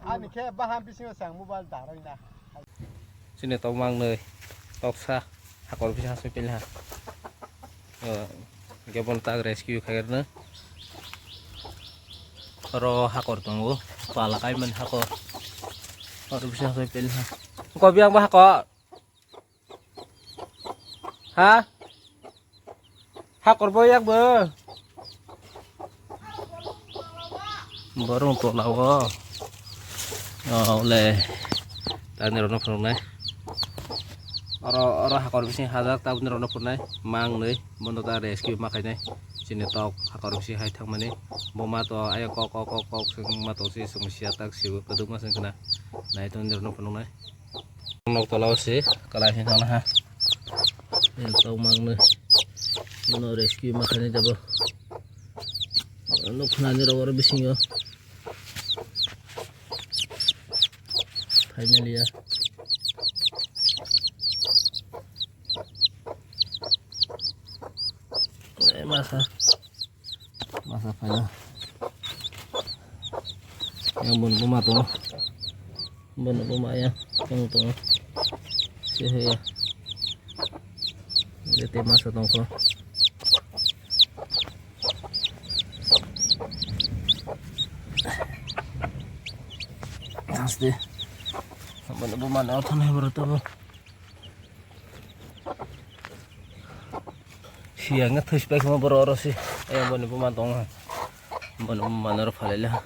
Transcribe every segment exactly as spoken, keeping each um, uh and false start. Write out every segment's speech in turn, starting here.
Ani khe bahan bisingo chang mobile daroi na. Chini tok mangnwi toksa hakor bisingo hasoi pilha. Hinkhe bono tak rescue khairna. Oro hakor tongo, pala kaimani hakor. Oro bisingo hasoi pilha. Kobi ang ba hakor. Ha? Hakor bo yak bo. Borong tola o. O, ole. Tani rokno phunuknai. Oro, oro hakor bising hajak, tabukni rokno phunuknai. Mangnwi, bono ta rescue ma khainai. Chini tok hakor bising hai thangmani. Bo ma to ayang kok, kok, kok, kok, swng ma tong si, swng sia tak sibo, kwdwkma swng khna. Nai tongni rokno phunuknai. Nok tola o se kalai se thangna ha. Tok mang no. Bono rescue ma khainai tebo. Nuk khna ni rok oro bisingo. Finally ya. Eh, masa. Masa phaila. Yang bono buma tongo. Bono buma yang tong tongo. Sehe ya. Jete masa tongkho. Aste. Bono buma no thon hai boro tabo. Siyang thwis pai khama boro oro si. Ayang boni buma tong ha. Boni buma noro phalai la.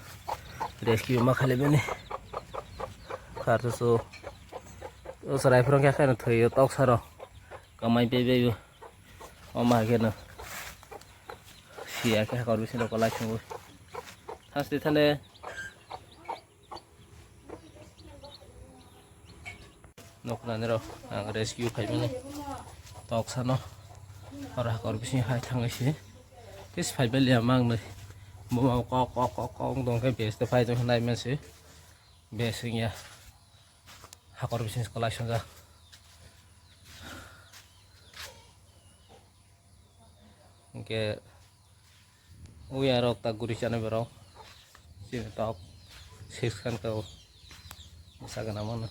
Rescue ma khale bini. Khar so. O sarai phurang kya khaina thwi tok saro. Kamai pe be. O ma khe no. Siya khe hakor bising rok lai thangwi. Thasti thane. Nuknani rok ang rescue khaimani tok sano oro hakor bising hai thangwi si tis phai baliya mangnwi buma kok kok kok kok wng tong khe bes te phai tong nai mansi bes wngya hakor bising kwlai songjak. Hingke uya rok ta guri chana borok chini tok six khan ka o bwsa gana mano.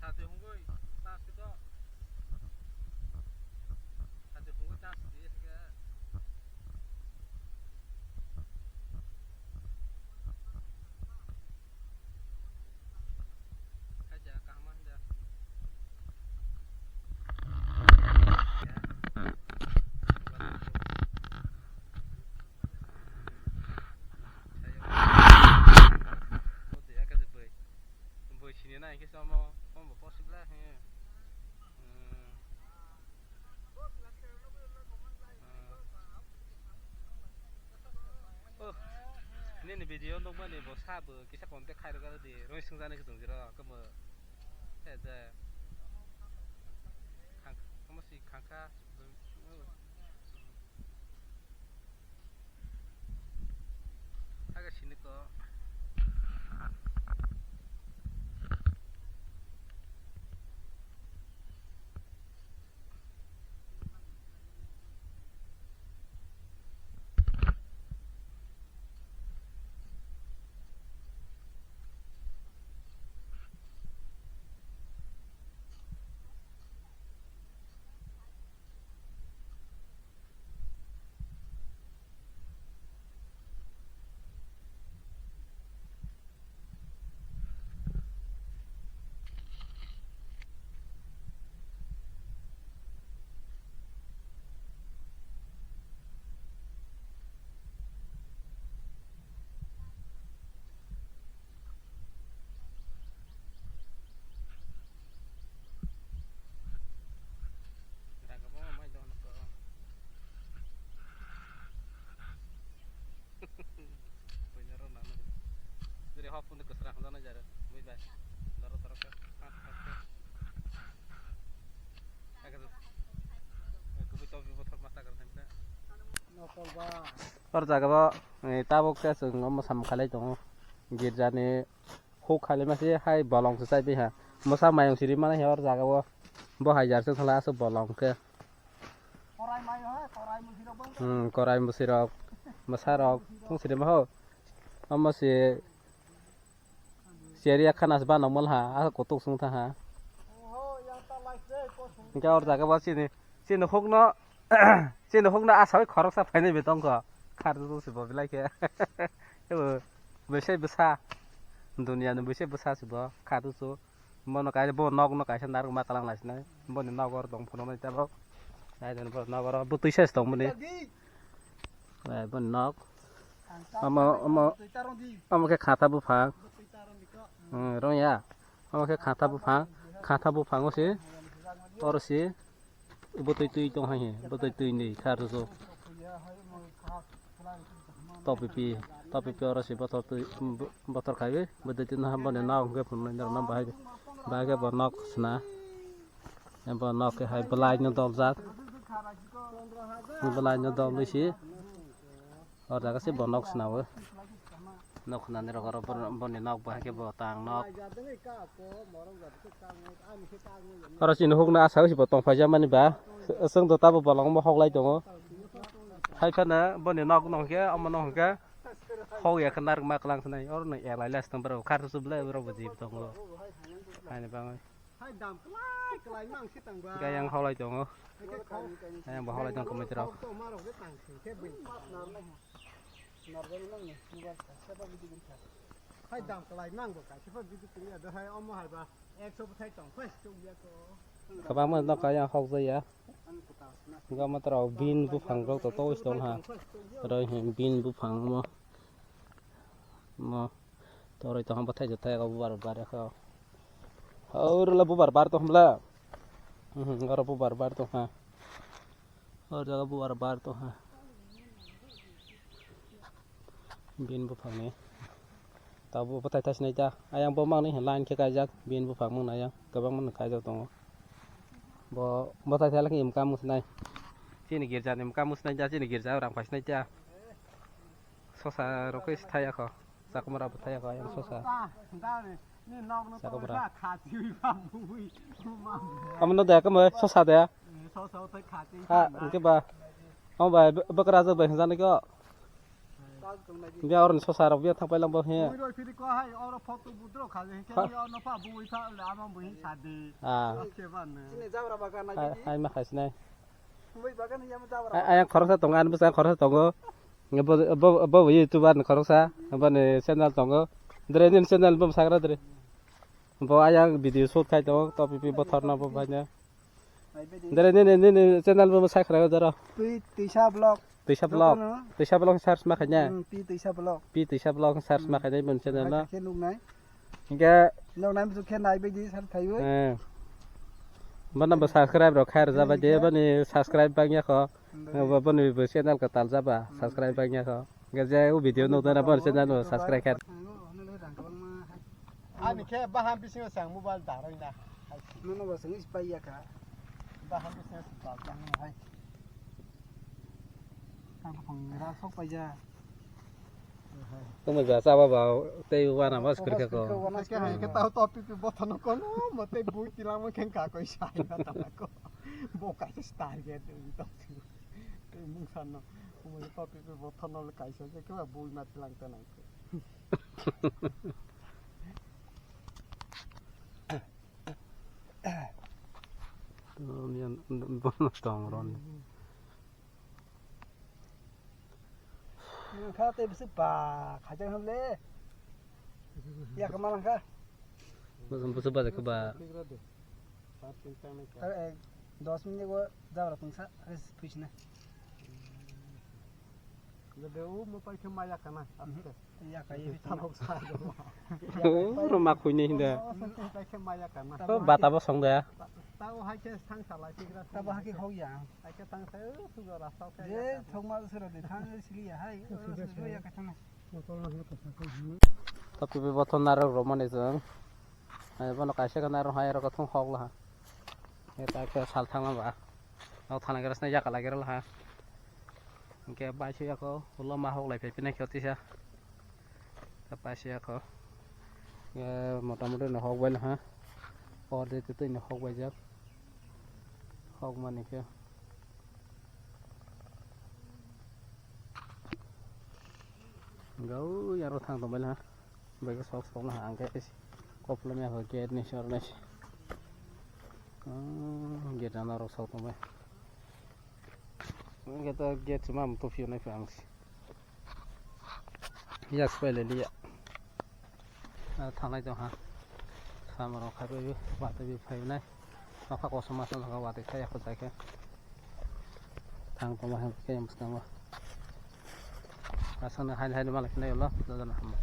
Sati hungui, sati to. Sati hungui, sati di, ya. Oh, nini video nukmani bo sa bo kisa contact khairok aro di, roi swngjani khe tong jero, kamo, eh, je, khang-, kamo si khangkha, haga sini ko. Buini rok nang nugwi. Jere hop phone kwsra hwnjaknai jare. Hor jaga bo, eh, tabuk khe chwng omo sam khalai tongo. Girja ni huk khalai ma se hai bolong se chai piha. Mwsa mayung siri mani he hor jaga bo. Bo hai jar se thala aswk bolong khe. Hmm, korai musi rok, mwsa rok, thung siri ma ho. Omo se Seri ya khana se banok mal ha, a kotok sung tha ha. Hingke or jaga bo chini, chini hukno, chini hukno asai khoroksa phainai be tongkho. Khardu se bo belai khe. Ebo bwsai bwsa. Dunia ni bwsai bwsa se bo. Khardu su. Bono kaisa bo nok no kaisa narwk ma kalang lai sinai. Boni nok or tong phuno nai tabok. Nai den bo nok oro bwtwi se tong boni. Eh, boni nok. Omo, omo, omo khe khata buphang. Hmm, rong ya. Omo khe khata buphang. Khata buphango se. Oro se. Bwtwi twi tong hai he. Bwtwi twi ni kha rw. Topipi. Topipi oro se bothor twi, bothor khai. Bwtwi twi no ham boni nok hwnkhe phunuknai norok no bahai. Bahai khe bo nok sna. Bo nok khe hai bwlai no doljak. Bwlai no dol wi se. O jaga se bo nok swnao. Nok khwnani rok oro bor-, boni nok bahai khe bo tang nok. Oro chini hukno asai se bo tong phai jak mani ba. Chwng do tabo bolong bo hok lai tongo. Hai phano boni nok no hwnkhe omo no hwnkhe hok ya khe narwk ma kwlang khnai. Oro no elai lasing borok kha rw su belai borok bo jib tongo. Haini bagwi. Hai dam kwlai kwlai mang se tang ba. Hingke ayang hok lai tongo. Hai khe khau. Ayang bo hok lai tong committee rok. Khau tongma rok de tang se khe bini. Hai dam kwlai mang bo kaisa pha video clip do hai omo hai ba ekso bwthai tong phai chuk ya ko. Kwbangma nok ayang hok jaya. Hingke omo toro bean buphang rok to tois tong ha. Oro bean buphang omo. Mo. Toroi tong ha bwthai jothai abo bubar bar kho. Oro le bubar bar tong ha bwle. Mhm, oro bubar bar tong ha. Oro jaga bubar bar tong ha. Bean buphang ni. Tabo bwthai thai sinai ta. Ayang bo mang ni line khe kaijak. Bean buphang mang na ayang. Kwbang mang kaijak tongo. Bo bwthai thai lak ni mukam sinai. Chini girja ni mukam sinai ta. Chini girja rang phai sinai ta. Sosa rok khe thai ya kho. Chakwmwra bo thaya kho ayang sosa. Chakwmwra. Amo no da kamo sosa da. Ha, hingke ba. Amo ba bwkra jok bai hwnjani ko. Bia oroni sosa rok bia thang pailangbo he. Ah. Hai ma khaisinai. Ayang khoroksa tongo, ani bwskango khoroksa tongo. Bo, bo, bo YouTuber ni khoroksa, boni channel tongo. Dre nini channel bo sakra dre. Bo ayang video shoot khai tongo, topipi bothorno bo baino. Dre nini, nini channel bo sakra daro. Twi, Twisa vlog. Twisa vlog. Twisa vlog search ma khaina. Hmm, Pi Twisa vlog. Pi Twisa vlog search ma khaina boni channel no. Khe nuknai. Hingke. Noknai muchuk khe nai baidi sar thaiwi. Eh. Bono bo subscribe rok khai rwjak bai de, boni subscribe bangya kho. Bo, boni bo channel kwtal jaba, subscribe bangya kho. Hingke je o video nukdana boni channel bo subscribe khai. Ani khe baham bisingo sang mobile daroi na. Nono bo sengwi pai ya kha. Baham bisingo sang mobile daroi na hai. Ang buphang ra sok paija. Tamo ja chaba ba tei wana mas kwrwkha ko. Ke hai ke tau topipi bothano kono mo tei bui tilamo khen ka koi sai na ta ko. Bo kaisa star ge tei to. Tei mung sanno mo topipi bothano kaisa je ke ba bui ma tilang ta nang. Bono tong ron. Nang kha tei bwswk ba khaijak hwnle. Ya khe ma nang kha. Bwswk bwswk ba khe ba. Tar ek dos minute go jabra tongsa, res phuisina. Gede u mo pai khe maya kana. Ya kha ye. Tabok sa. O roma khuini hinda. Pai khe maya kana. O bata bo song da. Tabo hai khe sang salai tigra. Tabo hai khe hok ya. Hai khe tang sai o sugo rasta khe. Je thokma sura de thang sili ya hai. Sura ya ka thang. Tapi be bothon narok romani jeng. Bono kaisa khe nairok hai rok thung hok laha. Eta khe sal thangma ba. Nok thana gira sna yaka lagi rwla ha. Hingke bai se yako ulo ma hok lai phai pina khe tisa. Ta pai se yako. Motamoti no hok bai laha. Or de twi no hok bai jak. Hok mani khe. Gau yaro thang tong bai laha. Bai khe sok sok laha ang khe koplom ya gate ni sor nai. Gate ano rok sok tong bai. Ang khe to gate chuma am tophi nai pha ang si. Yak pai le liya. Thangnai tong ha. Sama rok khai bai watwi phai nai. Nokha kosom masa nokha watwi khai yakho jai khe. Thang tong ma hai khe muskango. Asana hai hai malak nai ulo dodana hamo.